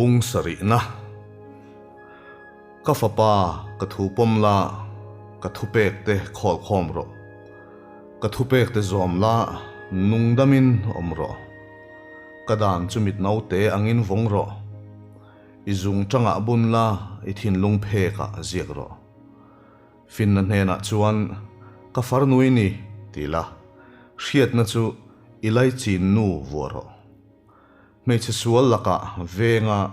Bung sarihna. Ka fapa, ka thu pawm la, ka thupekte khawl khawm rawh. Ka thupekte zawm la, nungdamin awm rawh. Ka dan chu mit naute angin vawng rawh. I zung tangah bun la, i thinlung phekah ziak rawh. Finna hnenah chuan, Ka farnu i ni, ti la, hriatna chu i laichin nu vuah rawh. Hmeichhe sual lakah venga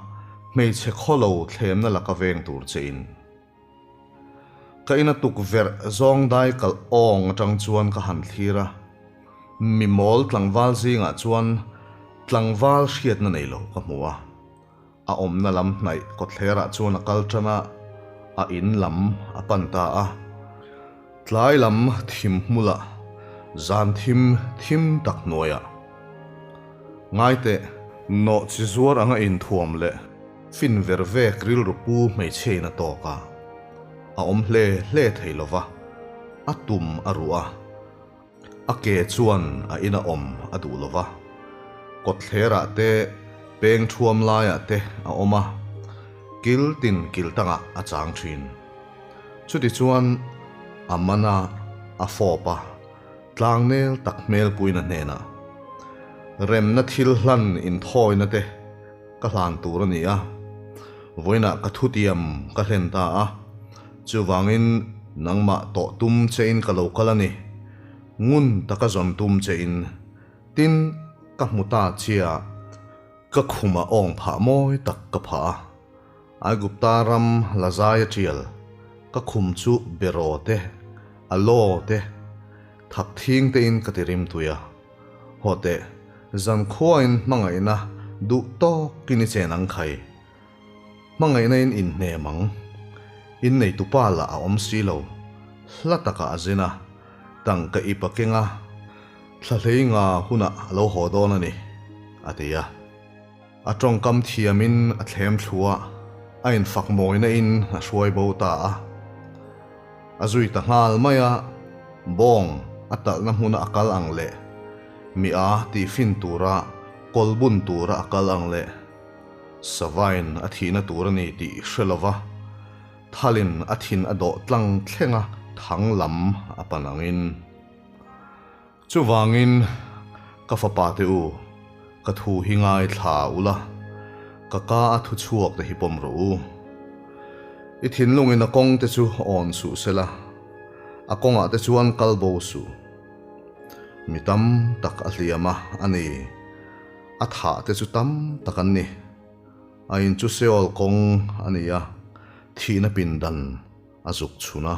hmeichhe khawlo thlemna laka veng tur che in. Ka ina tukverh zawng dai kalh awng atang chuan ka han thlir a, mi mawl tlangval zingah chuan tlangval hriatna nei lo ka hmu a. A awmna lam hnaih kawtthlerah chuan a kal tan a, a in lam a pan ta a. Tlai lam thim hmulah zan thim thim tak hnuaiah ngaiteh nawh chi zuar anga inthuam leh fin ver vek rilru pu hmeichhiain a tawk a, a awm hle hle thei lova, a tum a ruh a. A ke chuan a ina awm a duh lo va, kawtthlerah te, peng thuam laiah te a awm a, kil tin kil tangah a chang thin. Chutichuan a man a, a fawp a, tlangnel tak hmelpuina hnenah, Remna thil hlan inthawina te ka hlan tur a ni a, vawiinah ka thutiam ka hlen ta a, chuvangin nangmah tawh tum chein ka lo kal a ni, ngun taka zawn tum chein, tin, ka hmu ta chia, ka khumah awng phah mawi tak ka phah a, Aigupta ram Lazaia tial, ka khum chu beraw te, alaw te, thak thing tein ka ti rimtui a. Haw teh, zankhuain hmangaihna duh tawkin i chen ang khai. Hmangaihna in inhnem ang. Inneitu pa lah a awm si lo. Hla takah a zin a, tangka ip a keng a, thla hlei nga hunah a lo haw dawn a ni, a ti a. A tawngkam thiamin a thlem thlu a, a infak mawina in a hruai bo ta a. A zui ta nghal mai a, bawng a talhna hmuna a kal ang leh mi a tihfin tura kawl bun tura a kal ang leh savain a thihna tur a ni tih hre lova thalin a thin a dawh tlang thlenga thang lam a pan angin. Chuvangin, ka fapa te u, ka thu hi ngaithla ula, ka ka a thu chhuak te hi pawm rawh u. I thinlungin a kawng te chu awn suh sela, a kawngah te chuan kal bo suh. Mi tam tak a hliam a, a ni, a thah te chu tam tak an ni. A in chu Seol kawng a ni a, thihna pindan a zuk chhun a.